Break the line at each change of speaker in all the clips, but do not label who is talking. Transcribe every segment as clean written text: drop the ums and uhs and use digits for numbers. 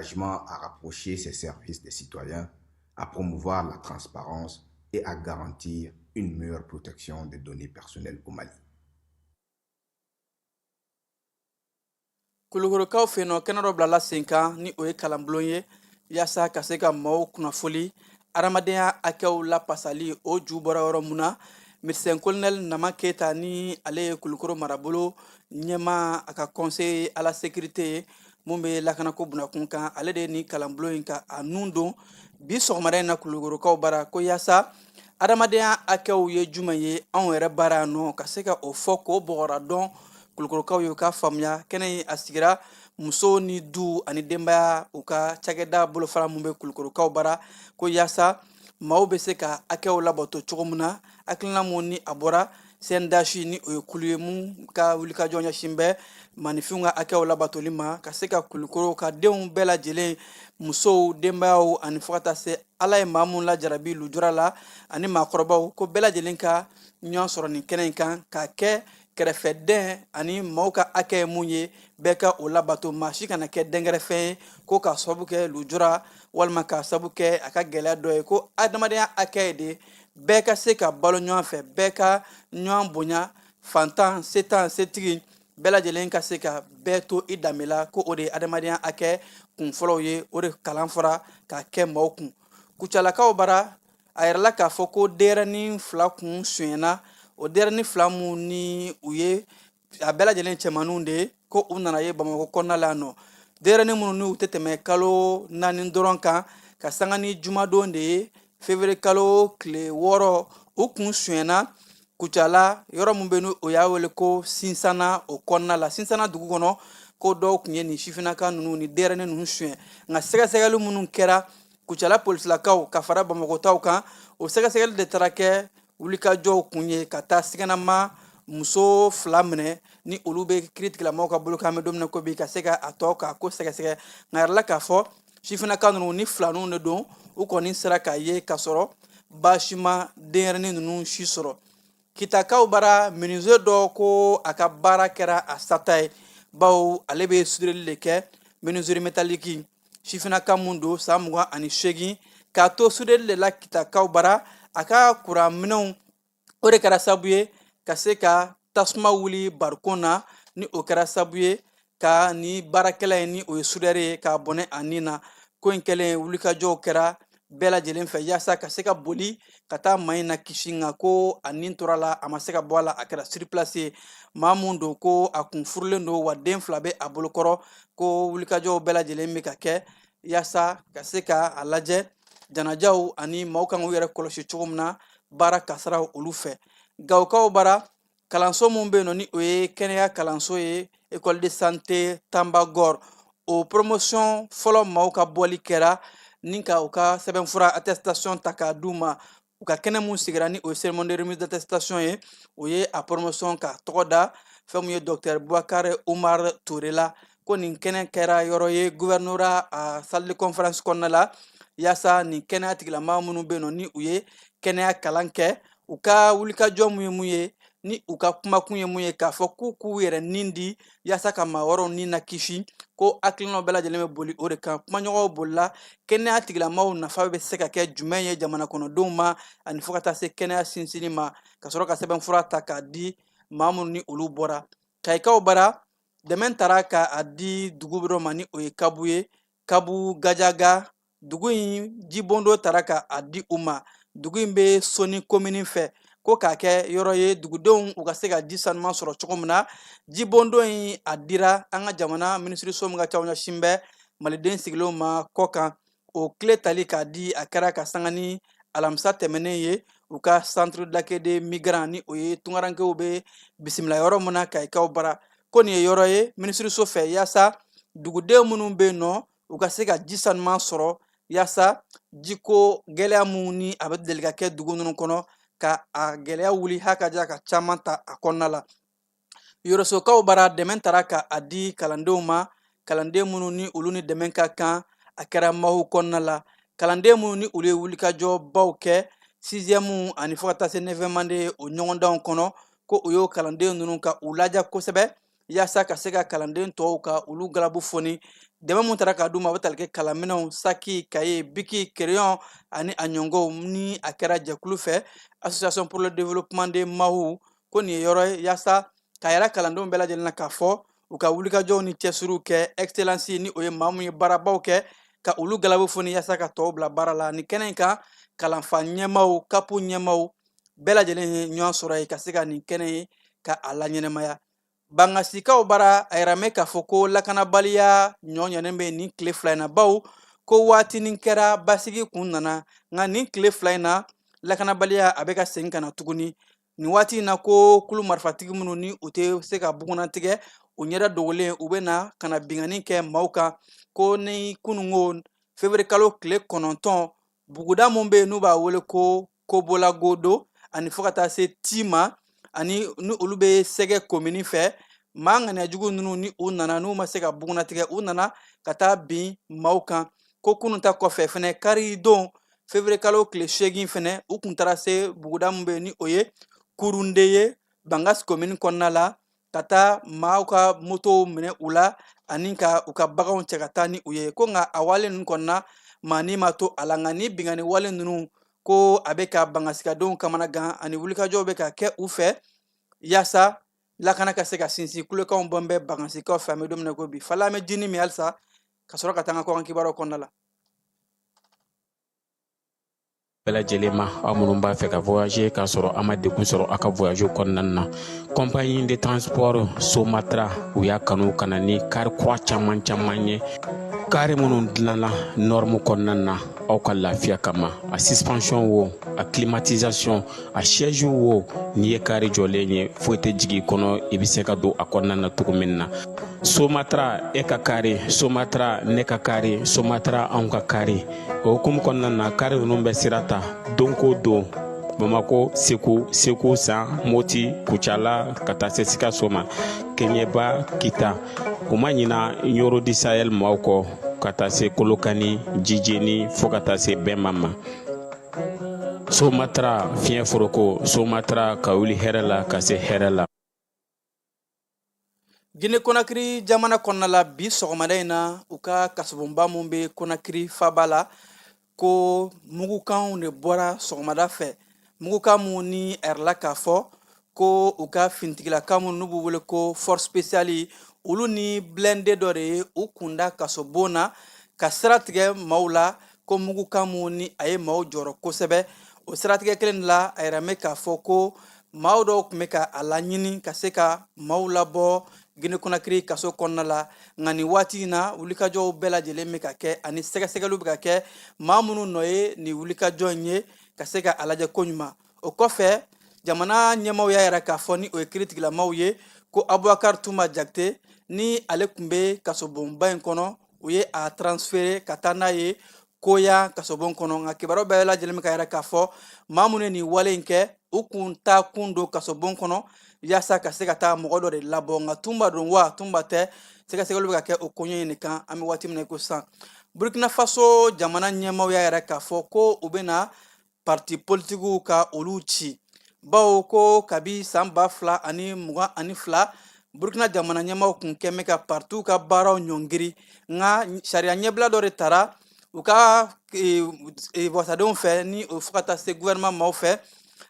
engagement à rapprocher ses services des citoyens, à promouvoir la transparence et à garantir une meilleure protection des données personnelles au Mali.
Kulukorokaw fɛ yen nɔ, kɛnɛ dɔ bilala sen kan ni o ye kalanbulon ye, yaasa ka se ka maaw kunnafoli adamadenya hakɛw lapasali o ju bɔra yɔrɔ mun na. Médecin colonel Nama Keyita, ni ale ye Kulukoro marabolo ɲɛmaa, a ka conseiller à la sécurité ye mun bɛ lakanako bunakun kan, ale de ye nin kalanbulon in ka a nun don bi sɔgɔmada in na Kulukorokaw bara, ko yaasa adamadenya hakɛw ye jumɛn ye anw yɛrɛ bara yan nɔ, ka se ka o fɔ k'o bɔgɔra dɔn Kulukorokaw ye, u ka faamuya. Kɛnɛ in a sigira muso ni du ani denbaya u ka cakɛda bolofara mun bɛ Kulukorokaw bara, ko yaasa maaw bɛ se ka hakɛw labato cogo min na. Hakilina mun ni a bɔra CNDH, ni o ye kulu ye mun ka wulikajɔ ɲɛsin bɛ maaninfinw ka hakɛw labatoli ma, ka se ka Kulukoro ka denw bɛɛ lajɛlen, musow, denbayaw, ani fo ka taa se Ala ye maa mun lajarabi lujura la ani maakɔrɔbaw, ko bɛɛ lajɛlen ka ɲɔgɔn sɔrɔ nin kɛnɛ in kan, k'a kɛ kɛrɛfɛdɛn ani maaw ka hakɛ ye mun ye, bɛɛ ka o labato, maa si kana kɛ dɛnkɛrɛfɛ ye ko k'a sababu kɛ lujura walima k'a sababu kɛ a ka gɛlɛya dɔ ye, ko adamadenya hakɛ ye de bɛɛ ka se ka balo ɲɔgɔn fɛ, bɛɛ ka ɲɔgɔn bonya, fantan, setan, setigi, bɛɛ lajɛlen ka se ka bɛɛ to i danbe la, ko o de ye adamadenya hakɛ kun fɔlɔw ye. O de kalan fɔra k'a kɛ maaw kun. Kucalakaw bara, a yirala k'a fɔ ko denyɛrɛnin fila kun sonyɛna. O denyɛrɛnin fila mun ni u ye a bɛɛ lajɛlen cɛmanninw de ye, ko u nana ye Bamakɔ kɔnɔna la yan nɔ, denyɛrɛnin minnu n'u tɛ tɛmɛ kalo 4 dɔrɔn kan, ka sanga ni jumadon de ye, février kalo tile 6, u kun sonyɛna Kucala yɔrɔ min bɛ n'o y'a wele ko Sinsana, o kɔnɔna la, Sinsana dugu kɔnɔ, ko dɔw tun ye nin sifinnaka ninnu ni denyɛrɛnin ninnu suɲɛ. Nka sɛgɛsɛgɛli minnu kɛra Kucala polisilakaw ka fara Bamakɔtaw kan, o sɛgɛsɛgɛli de taara kɛ wulikajɔw kun ye ka taa siganama muso fila minɛ, ni olu bɛ kiiritigɛlamɔgɔw ka bolo kan an bɛ don min na ko bi, ka se ka a tɔ k'a ko sɛgɛsɛgɛ. Nka yɛrɛ la k'a fɔ sifinnaka ninnu ni filaninw de don, u kɔni sera k'a ye k'a sɔrɔ baasi ma denyɛrɛnin ninnu si sɔrɔ. Kitakaw bara, menuisier dɔ ko a ka baara kɛra a sata ye, bawo ale bɛ sudereli de kɛ, menuiserie métallique. Sifinnaka mun don, san 28, k'a to sudereli de la Kitakaw bara, a ka kuranminɛnw o de kɛra sababu ye ka se ka tasuma wuli barikon na, ni o kɛra sababu ye ka ni baarakɛla ye, ni o ye soudeur ye, k'a bɔnɛ a ni na. Ko in kɛlen, wulikajɔw kɛra bɛɛ lajɛlen fɛ yaasa ka se ka boli ka taa maa in na kisi, nka ko a nin tora la, a ma se ka bɔ a la, a kɛra sur place ye. Maa mun don, ko a kun furulen don, wa den fila bɛ a bolokɔrɔ. Ko wulikajɔw bɛɛ lajɛlen bɛ ka kɛ yaasa ka se ka a lajɛ janajaw ani maaw kan k'u yɛrɛ kɔlɔsi cogo min na baara kasaraw olu fɛ. Gawokaw bara, kalanso mun bɛ yen nɔ, ni o ye kɛnɛya kalanso ye, école de santé Tambagor, o promotion fɔlɔ maaw ka bɔli kɛra ni ka u ka sɛbɛnfura attestation ta k'a d'u ma. U ka kɛnɛ mun sigira, ni o ye cérémonie de remise d'attestation ye, o ye a promotion ka tɔgɔ da fɛn mun ye docteur Boubacar Oumar Touré la. Ko nin kɛnɛ kɛra yɔrɔ ye gouvernorat a salle de conférence kɔnɔna la, yaasa nin kɛnɛya tigilamaa minnu bɛ yen nɔ, ni u ye kɛnɛya kalan kɛ, u ka wulikajɔ mun ye mun ye, ni u ka kumakun ye mun ye, k'a fɔ k'u k'u yɛrɛ nin di yaasa ka maa wɛrɛw ni na kisi, ko hakilinaw bɛɛ lajɛlen bɛ boli o de kan. Kumaɲɔgɔnw bolila kɛnɛya tigilamaaw nafa bɛ se ka kɛ jumɛn ye jamana kɔnɔdenw ma, ani fo ka taa se kɛnɛya sinsinni ma, ka sɔrɔ ka sɛbɛnfura ta k'a di maa minnu ni olu bɔra. Kayikaw bara, dɛmɛ taara ka a di dugu dɔ ma, ni o ye Kabu ye, Kabu Gajaga dugu in, jibondo taara ka a di u ma. Dugu in bɛ Soni komini fɛ, ko k'a kɛ yɔrɔ ye dugudenw u ka se ka ji sanuman sɔrɔ cogo min na. Jibondo in a dira an ka jamana minisiriso min ka caw ɲɛsin bɛ maliden sigilenw ma kɔ kan. O kile tali k'a di, a kɛra ka sanga ni alamisa tɛmɛnen ye, u ka centre d'accueil des migrants, ni o ye tunkarankew bɛ bisimila yɔrɔ min na Kayikaw bara. Ko nin ye yɔrɔ ye minisiriso fɛ yaasa duguden minnu bɛ yen nɔ, u ka se ka ji sanuman sɔrɔ, yaasa jiko gɛlɛya mun ni a bɛ deli ka kɛ dugu ninnu kɔnɔ, ka a gɛlɛya wuli hakaja ka caman ta a kɔnɔna la. Yɔrɔsokaw bara, dɛmɛ taara ka a di kalandenw ma, kalanden minnu ni olu ni dɛmɛ ka kan. A kɛra maaw kɔnɔna la, kalanden minnu ni olu ye wulikajɔbaw kɛ sixième ani fo ka taa se neuvième année o ɲɔgɔndanw kɔnɔ, ko u y'o kalanden ninnu ka u laja kosɛbɛ, yaasa ka se ka kalanden tɔw ka olu galabu foni. Dɛmɛ mun tara k'a d'u ma, a bɛ tali kɛ kalanminɛnw, saki, kaye, biki, crayon ani a ɲɔgɔnw, ni a kɛra jɛkulu fɛ Association pour le développement de Mahou. Ko nin ye yɔrɔ ye yaasa k'a yira kalandenw bɛɛ lajɛlen na k'a fɔ u ka wulikajɔw ni cɛsiriw kɛ excellence, ni o ye maa mun ye baarabaw kɛ, ka olu galabu foni yaasa ka tɔw bila baara la. Nin kɛnɛ in kan, kalanfa ɲɛmaaw, CAP ɲɛmaaw bɛɛ lajɛlen ye ɲɔgɔn sɔrɔ yen ka se ka nin kɛnɛ ye ka a laɲɛnɛmaya. Bangasikaw bara, a yira mɛ k'a fɔ ko lakanabaliya ɲɔ ɲɛnen bɛ nin tile 2 in na, bawo ko waatinin kɛra basigi kun nana, nka nin tile 2 in na lakanabaliya a bɛ ka segin ka na tuguni. Nin waati in na, ko kulu marifatigi minnu ni u tɛ se ka bugunnatigɛ, u ɲɛda dogolen, u bɛ na ka na binkanni kɛ maaw kan. Ko ni kununko février kalo tile 9, buguda mun bɛ yen n'u b'a wele ko Kobolagodo ani fo ka taa se Tima, ani ni olu bɛ Sɛgɛ komini fɛ, maa ŋaniyajugu ninnu ni u nana, n'u ma se ka bugunnatigɛ, u nana ka taa bin maaw kan. Ko kunun ta kɔfɛ fɛnɛ, kari don février kalo tile 8 fɛnɛ, u kun taara se buguda min bɛ yen ni o ye Kurunde ye Bangas komini kɔnɔna la, ka taa maaw ka motow minɛ u la ani ka u ka baganw cɛ ka taa ni u ye. Ko nka a wale ninnu kɔnɔna, maa ni ma to a la, nka ni binkanni wale ninnu, ko a bɛ ka bangasikadenw kamana gan ani wulikajɔw bɛ ka kɛ u fɛ yaasa lakana ka se ka sinsin. Kulekanw bɔn bɛ bangasikaw fɛ an bɛ don min na ko bi. Fala, an bɛ jini min halisa ka sɔrɔ ka taa an ka kɔkan kibaruyaw kɔnɔna la.
Bɛɛ lajɛlen ma, aw minnu b'a fɛ ka voyager k'a sɔrɔ a ma degun sɔrɔ aw ka voyage kɔnɔna na, compagnie de transport Somatra, u y'a kanu ka na ni kari kura caman caman ye, kari minnu dilanna norme kɔnɔna na aw ka lafiya kama. A suspension wo, a climatisation, a siège wo, n'i ye kari jɔlen ye, foyi tɛ jigin i kɔnɔ, i bɛ se ka don a kɔnɔna na cogo min na. Somatra, e ka kari Somatra, ne ka kari Somatra, anw ka kari. O hukumu kɔnɔna na, kari ninnu bɛ sira ta don ko don Bamako, Segu, Segu San, Moti, Kucala, ka taa se Sikaso ma, Kɛɲɛba, Kita. U ma ɲina Ɲoro du Sahel maaw kɔ, ka taa se Kolokani, Jijeni, fo ka taa se Bɛnma ma. Somatra, fiɲɛ foroko Somatra, ka wuli hɛrɛ la ka se hɛrɛ la.
Gine Konakiri jamana kɔnɔna la, bi sɔgɔmada in na, u ka kasobonba mun bɛ Konakiri faba la, ko mugukanw de bɔra sɔgɔmada fɛ, mugukan mun ni a yirala k'a fɔ ko u ka finitigilaka minnu n'u b'u wele ko force spéciale, olu ni blindé dɔ de ye u kunda kasobon na ka sira tigɛ maaw la. Ko mugukan mun ni a ye maaw jɔrɔ kosɛbɛ, o siratigɛ kelen de la, a yira mɛ k'a fɔ ko maaw dɔw tun bɛ ka a laɲini ka se ka maaw labɔ Gine Konakiri kaso kɔnɔna la. Nka nin waati in na, wulikajɔw bɛɛ lajɛlen bɛ ka kɛ ani sɛgɛsɛgɛliw bɛ ka kɛ maa minnu nɔ ye nin wulikajɔ in ye, ka se ka a lajɛ koɲuman. O kɔfɛ, jamana ɲɛmaaw y'a yira k'a fɔ, ni o ye kiiritigilamaw ye, ko Abubakar Tuma Jakite, ni ale tun bɛ kasobonba in kɔnɔ, u ye a transféré ka taa n'a ye Koya kasobon kɔnɔ. Nka kibaruyaw bɛɛ lajɛlen bɛ ka yira k'a fɔ maa minnu ye nin wale in kɛ, u kun taa kun don kasobon kɔnɔ yaasa ka se ka taa mɔgɔ dɔ de labɔ. Nka Tunba don wa Tunba tɛ, sɛgɛsɛgɛliw bɛ ka kɛ o koɲɛ in de kan an bɛ waati min na i ko sisan. Burkina Faso jamana ɲɛmaaw y'a yira k'a fɔ ko u bɛna parti politikiw ka olu ci, bawo ko kabi san 2022, Burkina jamana ɲɛmaaw kun kɛn bɛ ka partiw ka baaraw ɲɔngiri. Nka sariya ɲɛbila dɔ de tara u ka wasadenw fɛ, ni o fo ka taa se gouvernement maaw fɛ,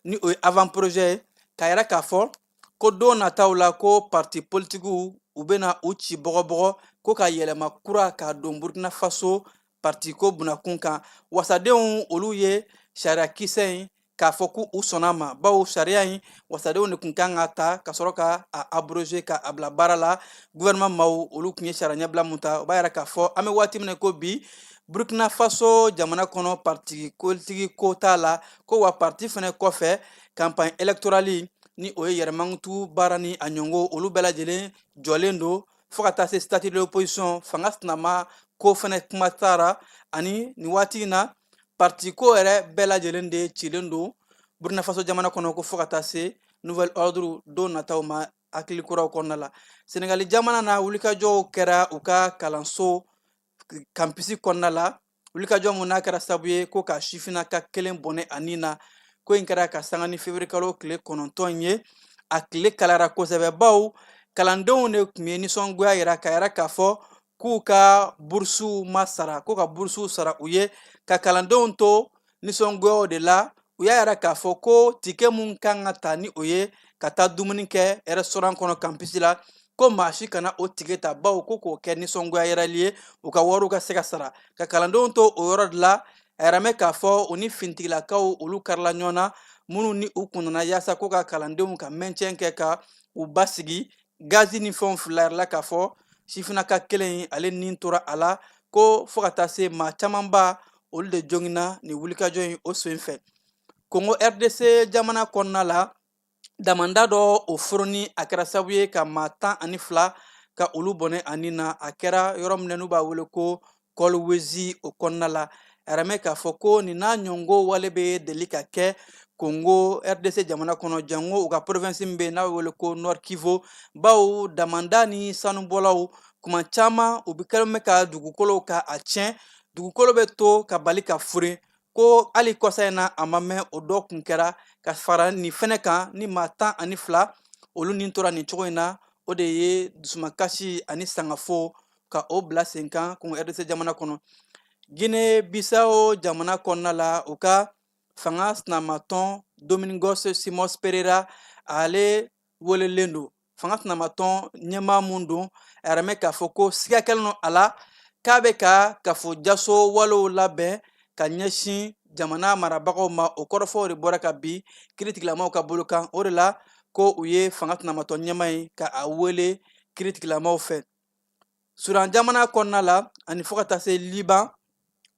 ni o ye avant projet ye, k'a yira k'a fɔ ko don nataw la, ko parti politikiw u bɛna u ci bɔgɔbɔgɔ, ko ka yɛlɛma kura k'a don Burkina Faso parti ko bunakun kan. Wasadenw olu ye sariya kisɛ in k'a fɔ ko u sɔnna ma, bawo sariya in wasadenw de tun kan ka ta ka sɔrɔ ka a abroger ka a bila baara la. Gouvernement maaw olu tun ye sariya ɲɛbila mun ta, o b'a yira k'a fɔ an bɛ waati min na ko bi, Burkina Faso jamana kɔnɔ, parti politiki ko t'a la, ko wa parti fɛnɛ kɔfɛ, campagne électorale, ni o ye yɛrɛmankutu baara ni a ɲɔgɔn, olu bɛɛ lajɛlen jɔlen don, fo ka taa se statut de l'opposition, fanga sinama ko fɛnɛ kuma taara. Ani nin waati in na, parti ko yɛrɛ bɛɛ lajɛlen de cilen don Burkina Faso jamana kɔnɔ, ko fo ka taa se nouvel ordre don nataw ma hakili kuraw kɔnɔna la. Senegali jamana na, wulikajɔw kɛra u ka kalanso campus kɔnɔna la, wulikajɔ mun n'a kɛra sababu ye ko ka sifinnaka kelen bɔnɛ a ni na. Ko in kɛra ka sanga ni février kalo tile 9 ye. A tile kalayara kosɛbɛ, bawo kalandenw de tun ye nisɔngoya yira, k'a yira k'a fɔ k'u ka burusuw ma sara, ko ka burusuw sara u ye, ka kalandenw to nisɔngoyaw de la. U y'a yira k'a fɔ ko tike mun kan ka ta ni o ye ka taa dumuni kɛ restaurant kɔnɔ campus la, ko maa si kana o tike ta, bawo ko k'o kɛ nisɔngoya yirali ye, u ka wariw ka se ka sara. Ka kalandenw to o yɔrɔ de la, a yɛrɛ mɛn k'a fɔ u ni finitigilakaw olu karila ɲɔgɔn na, minnu ni u kun nana yaasa ko ka kalandenw ka maintien kɛ ka u basigi. Gazi ni fɛnw filila yɛrɛ la k'a fɔ sifinnaka kelen in ale ni tora a la, ko fo ka taa se maa camanba olu de joginna nin wulikajɔ in o sen fɛ. Kongo RDC jamana kɔnɔna la, damanda dɔ o foroni, a kɛra sababu ye ka maa 12 ka olu bɔnɛ a ni na. A kɛra yɔrɔ min na n'u b'a wele ko Kolwezi o kɔnɔna la. A yɛrɛ mɛn k'a fɔ ko nin n'a ɲɔngo wale bɛ deli ka kɛ Kongo RDC jamana kɔnɔ, jango u ka province min bɛ yen n'a bɛ wele ko Nord Kivu, bawo damanda ni sanubɔlaw kuma caman u bɛ kɛlen bɛ ka dugukolow ka a tiɲɛ, dugukolo bɛ to ka bali ka furen. Ko hali kɔsa in na a ma mɛn o dɔ kun kɛra ka fara nin fɛnɛ kan, ni maa 12 olu ni tora nin cogo in na. O de ye dusumakasi ani sangafo ka o bila sen kan Kongo RDC jamana kɔnɔ. Guinée Bissau jamana kɔnɔna la, u ka fanga sinamatɔn Domingos Simões Pereira, ale welelen don. Fanga sinamatɔn ɲɛmaa mun don, a yɛrɛ mɛn k'a fɔ ko siga kɛlen don a la k'a bɛ ka kafo jaso walew labɛn ka ɲɛsin jamana marabagaw ma. O kɔrɔfɔw de bɔra ka bin kiritigilamaw ka bolo kan. O de la ko u ye fanga sinamatɔn ɲɛmaa in ka a wele kiritigilamaw fɛ. Sudan jamana kɔnɔna la ani fo ka taa se Liban,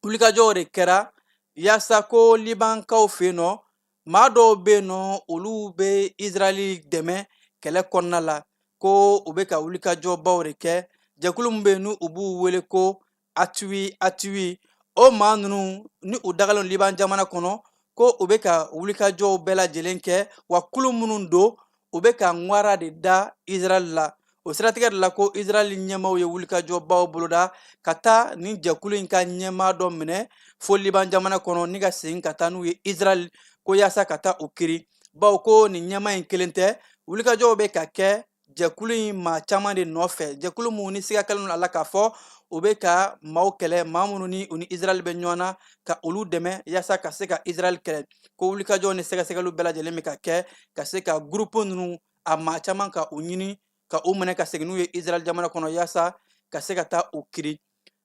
wulikajɔw de kɛra yaasa ko Libankaw fɛ yen nɔ, maa dɔw bɛ yen nɔ olu bɛ Israɛl dɛmɛ kɛlɛ kɔnɔna la, ko u bɛ ka wulikajɔbaw de kɛ. Jɛkulu min bɛ yen n'u b'u wele ko Atiwi Atiwi, o maa ninnu ni u dagalen Liban jamana kɔnɔ, ko u bɛ ka wulikajɔw bɛɛ lajɛlen kɛ, wa kulu minnu don, u bɛ ka ŋwara de da Israɛl la. O siratigɛ de la ko Israɛl ɲɛmaaw ye wulikajɔbaw boloda ka taa nin jɛkulu in ka ɲɛmaa dɔ minɛ fo Liban jamana kɔnɔ, ni ka segin ka taa n'u ye Israɛl, ko yaasa ka taa u kiri, bawo ko nin ɲɛmaa in kelen tɛ, wulikajɔw bɛ ka kɛ jɛkulu in maa caman de nɔfɛ, jɛkulu minnu ni siga kɛlen don a la k'a fɔ u bɛ ka maaw kɛlɛ, maa minnu ni u ni Israɛl bɛ ɲɔgɔn na, ka olu dɛmɛ yaasa ka se ka Israɛl kɛlɛ. Ko wulikajɔw ni sɛgɛsɛgɛliw bɛɛ lajɛlen bɛ ka kɛ ka se ka gurupu ninnu a maa caman ka u ɲini ka u minɛ ka segin n'u ye Israɛl jamana kɔnɔ yaasa ka se ka taa u kiri.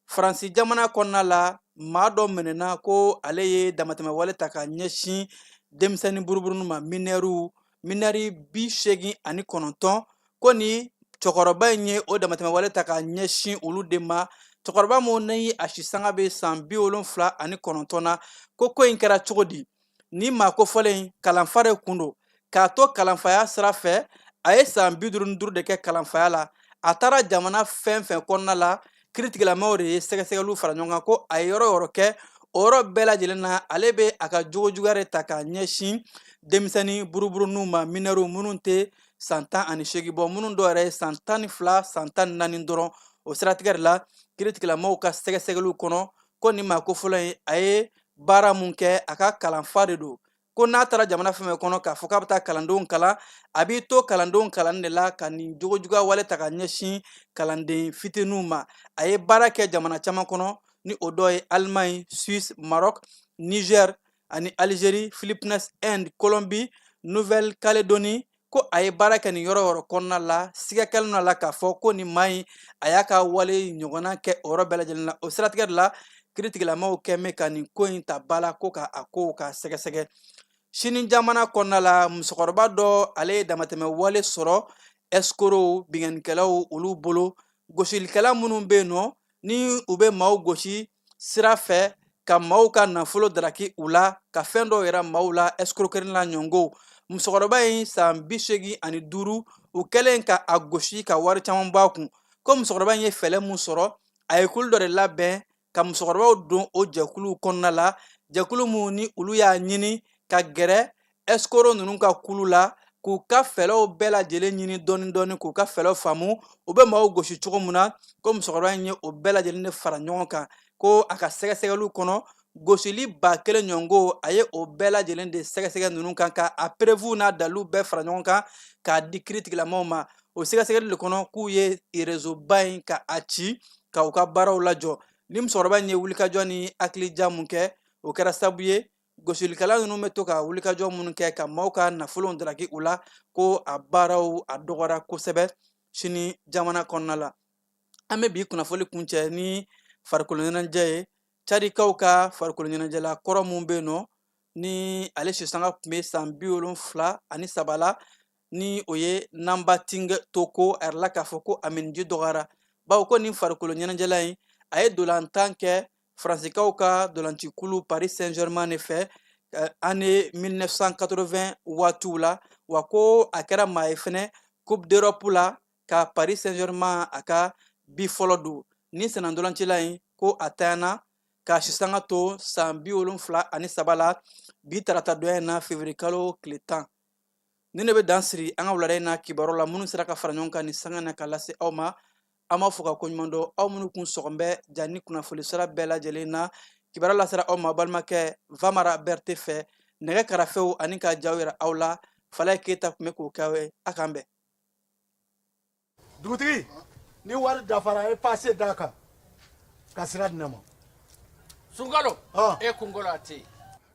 Faransi jamana kɔnɔna la, maa dɔ minɛna ko ale ye damatɛmɛwale ta ka ɲɛsin denmisɛnnin buruburunu ma, minɛriw, minɛri 89, ko ni cɛkɔrɔba in ye o damatɛmɛwale ta ka ɲɛsin olu de ma. Cɛkɔrɔba mun ni a si sanga bɛ san 79 na, ko in kɛra cogo di? Ni maa kofɔlen in kalanfa de kun don. K'a to kalanfaya sira fɛ, a ye san 55 de kɛ kalanfaya la. A taara jamana fɛn fɛn kɔnɔna la, kiritigɛlamaw de ye sɛgɛsɛgɛliw fara ɲɔgɔn kan ko a ye yɔrɔ yɔrɔ kɛ, o yɔrɔ bɛɛ lajɛlen na ale bɛ a ka jogojuguya de ta k'a ɲɛsin denmisɛnnin buruburuninw ma, minɛriw minnu tɛ san 18 bɔ, minnu dɔw yɛrɛ ye san 12, san 14 dɔrɔn. O siratigɛ de la, kiritigɛlamaw ka sɛgɛsɛgɛliw kɔnɔ, ko nin maa kofɔlen in, a ye baara mun kɛ, a ka kalanfa de don, ko n'a taara jamana fɛn fɛn kɔnɔ k'a fɔ k'a bɛ taa kalandenw kalan, a b'i to kalandenw kalanni de la ka nin jogojuguya wale ta ka ɲɛsin kalanden fitininw ma. A ye baara kɛ jamana caman kɔnɔ, ni o dɔ ye Allemagne, Suisse, Maroc, Niger ani Algérie, Philippines, Inde, Colombie, Nouvelle Calédonie. Ko a ye baara kɛ nin yɔrɔ yɔrɔ kɔnɔna la, siga kɛlen a la k'a fɔ ko nin maa in, a y'a ka wale ɲɔgɔnna kɛ o yɔrɔ bɛɛ lajɛlen na. O siratigɛ de la, kiritigɛlamaw kɛn bɛ ka nin ko in ta ba la ko ka a kow ka sɛgɛsɛgɛ. Sini jamana kɔnɔna la, musokɔrɔba dɔ, ale ye damatɛmɛ wale sɔrɔ escrocs, binkannikɛlaw olu bolo. Gosilikɛla minnu bɛ yen nɔ ni u bɛ maaw gosi sira fɛ ka maaw ka nafolo daraki u la, ka fɛn dɔw yira maaw la, escroquerie la ɲɔngo. Musokɔrɔba in san 85, u kɛlen ka a gosi ka wari caman bɔ a kun, ko musokɔrɔba in ye fɛɛrɛ mun sɔrɔ, a ye kulu dɔ de labɛn ka musokɔrɔbaw don o jɛkuluw kɔnɔna la, jɛkulu mun ni olu y'a ɲini ka gɛrɛ escroc ninnu ka kulu la, k'u ka fɛɛrɛw bɛɛ lajɛlen ɲini dɔɔni dɔɔni, k'u ka fɛɛrɛw faamu, u bɛ maaw gosi cogo min na. Ko musokɔrɔba in ye o bɛɛ lajɛlen de fara ɲɔgɔn kan, ko a ka sɛgɛsɛgɛliw kɔnɔ, gosili 1000 ɲɔgɔnko, a ye o bɛɛ lajɛlen de sɛgɛsɛgɛ ninnu kan, ka a preuve n'a dalilu bɛɛ fara ɲɔgɔn kan k'a di kiritigɛlamaaw ma. O sɛgɛsɛgɛli de kɔnɔ, k'u ye réseau ba in ka a ci. ka u ka baaraw lajɔ. Ni musokɔrɔba in ye wulikajɔ ni hakilija mun kɛ, o kɛra sababu ye gosilikɛla ninnu bɛ to ka wulikajɔ minnu kɛ ka maaw ka nafolow daraki u la, ko a baaraw a dɔgɔra kosɛbɛ sini jamana kɔnɔna la. An bɛ bi kunnafoli kuncɛ ni farikolo ɲɛnajɛ ye. Cadikaw ka farikolo ɲɛnajɛla kɔrɔ mun bɛ yen nɔ, ni ale sisanga tun bɛ san 73 la, ni o ye Nambating Toko, a yirala k'a fɔ ko a minniji dɔgɔyara, bawo ko nin farikolo ɲɛnajɛla in, a ye dolantan kɛ Faransikaw ka dolancikulu Paris Saint-Germain de fɛ année 1980 waatiw la, wa ko a kɛra maa ye fɛnɛ Coupe d'Europe la ka Paris Saint-Germain a ka bi fɔlɔ don. Ni sennantolancila in, ko a tanyana ka sisanga to san 73 la bi tarata donya in na, février kalo tile 10. Nin de bɛ dan siri an ka wulada in na kibaru la minnu sera ka fara ɲɔgɔn kan nin sanga na ka lase aw ma. An b'a fɔ ka koɲuman dɔn aw minnu kun sɔgɔn bɛ ja ni kunnafoni sira bɛɛ lajɛlen na. Kibaru lasera aw ma balimakɛ Vamara Bɛrite fɛ, nɛgɛ karafew ani ka jaw yira aw la, Falaye Keyita tun bɛ k'o kɛ aw ye. A k'an bɛn.
Dugutigi, ni wari dafara, e pase d'a kan ka sira di ne ma.
Sunkalo, e kunkolo a tɛ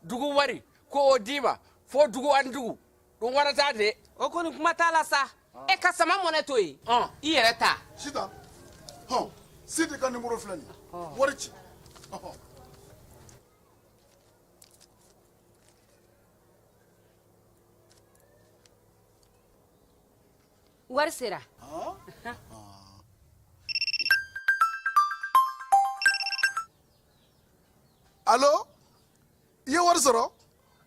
dugu wari ko o d'i ma fo dugu ani dugu dun warata de.
O kɔni kuma t'a la sa. E ka sama mɔnɛ to yen, i yɛrɛ ta.
Sitan, hɔn, Sidi ka nimoro filɛ nin ye, wari ci.
Wari sera.
Alo, i ye wari sɔrɔ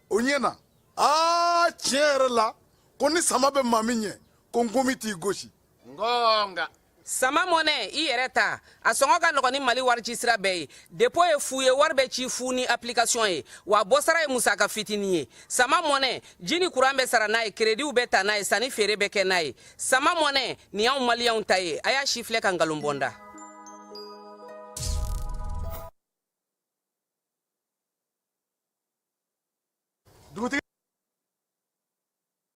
o ɲɛ na. Aa, tiɲɛ yɛrɛ la, ko ni sama bɛ maa min ɲɛ, ko nkomi t'i gosi.
Ngonga.
Sama mɔnɛ, i yɛrɛ ta, a sɔngɔ ka nɔgɔn ni Mali warici sira bɛɛ ye. Dépôt ye fu ye, wari bɛ ci fu ni application ye, wa bɔsara ye musaka fitinin ye. Sama mɔnɛ, ji ni kuran bɛ sara n'a ye, créditw bɛ ta n'a ye, sanni feere bɛ kɛ n'a ye. Sama mɔnɛ, nin y'anw maliyɛnw ta ye. A y'a si filɛ ka nkalon bɔ n da.
Dugutigi.